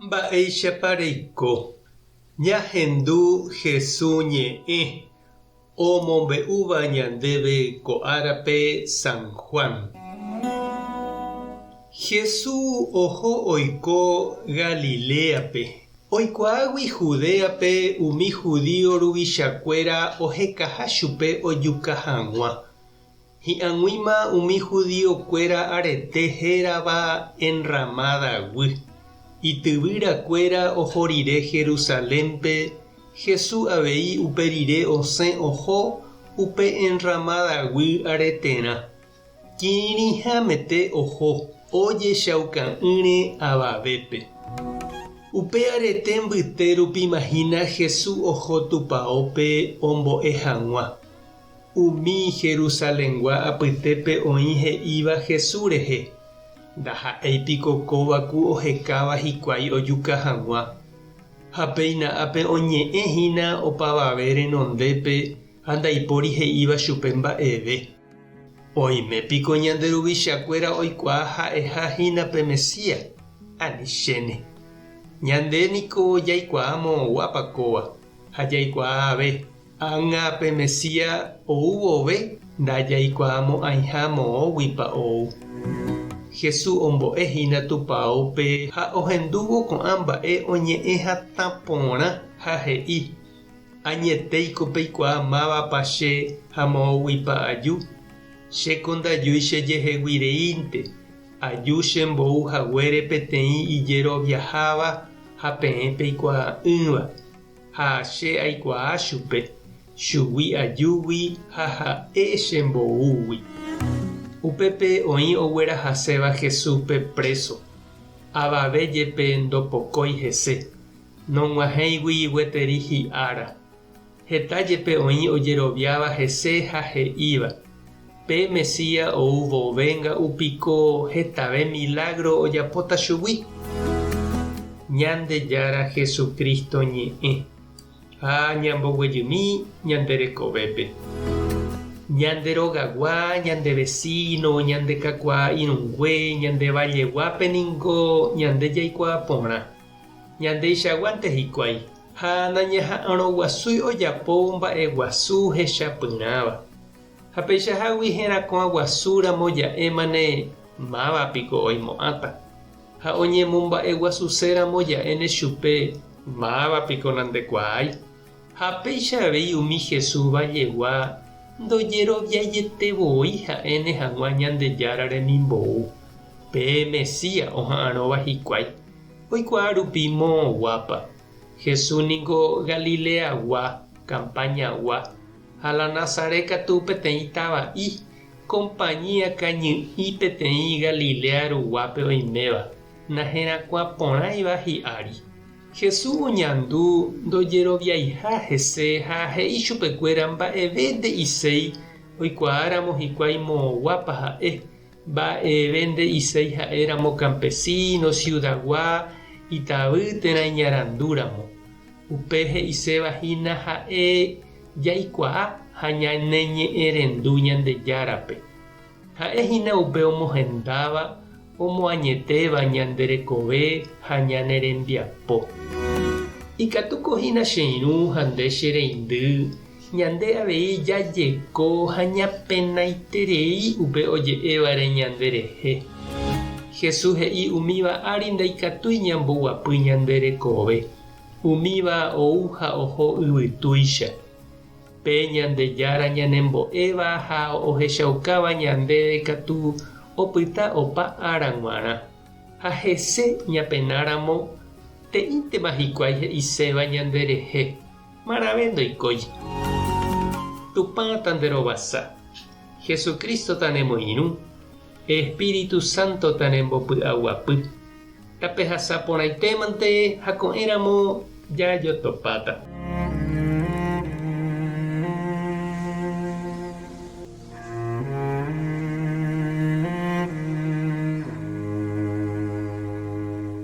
Mba'éichapa reiko? Ñahendu Hesu ñe'ẽ omombe'úva ñandéve ko árape San Juan. Hesu oho oiko Galiléape, oikuaágui Judéape umi judío ruvichakuéra ohekaha chupe ojuka hag̃ua. Hi'ag̃uíma umi judío-kuéra arete hérava Enrramáda-guy. Ityvýra-kuéra oho rire Jerusalénpe, Jesús avei upe rire osẽ oho upe Enrramáda-guy areterã. Kirirĩhamete oho, ojechauka'ỹre avavépe. Upe arete mbyte rupíma hína Jesús oho tupaópe ombo'e hag̃ua. Umi Jerusalengua apytépe oĩ he'íva Jesús rehe, Ndaha'éi piko kóva ku ohekáva hikuái ojuka hag̃ua. Ha péina ápe oñe'ẽ hína opavave renondépe ha ndaipóri he'íva chupe mba'eve. Oime piko ñande ruvichakuéra oikuaa ha'eha hína pe Mesías? Ani chéne. Ñande niko jaikuaa moõguápa kóva, ha jaikuaa ave. Ág̃a pe Mesías ou vove ndajaikuaamo'ãiha moõguipa ou. Jesús ombo'e hína tupaópe ha ohendúvo ko'ã mba'e oñe'ẽ hatã porã ha he'i, Añetéiko peikuaa mávapa che ha moõguipa aju? Chéko ndajúi chejehegui reínte, aju chembou haguére peteĩ ijeroviaháva ha peẽ peikuaa'ỹva. Ha che aikuaa chupe, chugui ajúgui ha ha'e chemboúgui. Upépe oĩ oguerahaséva Jesúspe préso. Avave jepe ndopokói hese, nog̃uahẽigui gueteri hi'ára. Heta jepe oĩ ojeroviáva hese ha he'íva, Pe Mesías ou vove nga'u piko hetave milágro ojapóta chugui? Ñandejára Jesucristo ñe'ẽ ha ñamboguejymi ñande rekovépe. Ñande rogagua, ñande vecino, ñande kakuaa irũngue, ñande valleguápe ningo ñande jaikuaa porã. Ñandeichaguánte hikuái ha nañaha'arõguasúi ojapo mba'eguasu hechapyrãva. Ha peichahágui herakuã guasu ramo ja'émane máva piko oimo'ãta, ha oñemomba'eguasuse ramo ja'éne chupe máva piko nandekuaái. Ha péicha avei umi Jesús vallegua ndojeroviaiete voi ha'éne hag̃ua Ñandejára remimbou, pe Mesías oha'arõva hikuái, oikuaa rupi moõguápa. Jesús ningo Galileagua, campañagua, Ha la Nazaret katu peteĩ tava'i, compañía kañy'i peteĩ Galilea ruguápe oiméva, naherakuã porãiva hi'ári. Jesús oñandu ndojeroviaiha hese ha he'i chupekuéra mba'eve nde'iséi oikuaáramo hikuái moõguápa ha'e, mba'eve nde'iséi ha'éramo campesino, ciudad-gua, itavy térã iñarandúramo. Upe he'iséva hína ha'e jaikuaa ha ñaneñe'ẽrendu Ñandejárape. Ha'e hína upe omohendáva, omoañetéva ñande rekove ha ñane rembiapo. Ikatúko hína che irũ ha nde che reindy, ñande avei jajeko ha ñapenaiterei upe oje'évare ñande rehe. Jesús he'i umíva ári ndaikatúi ñamboguapy ñande rekove. Umíva ou ha oho yvytúicha. Pe Ñandejára ñanembo'éva ha ohechaukáva ñandéve katu opyta opa ára g̃uarã. Ha hese ñapenáramo, te'íntema hikuái he'iséva ñanderehe, marãve ndoikói. Tupã tanderovasa, Jesucristo tanemoirũ, Espíritu Santo tanembopy'aguapy. Tapehasa porãitémante ha ko'ẽramo jajotopáta.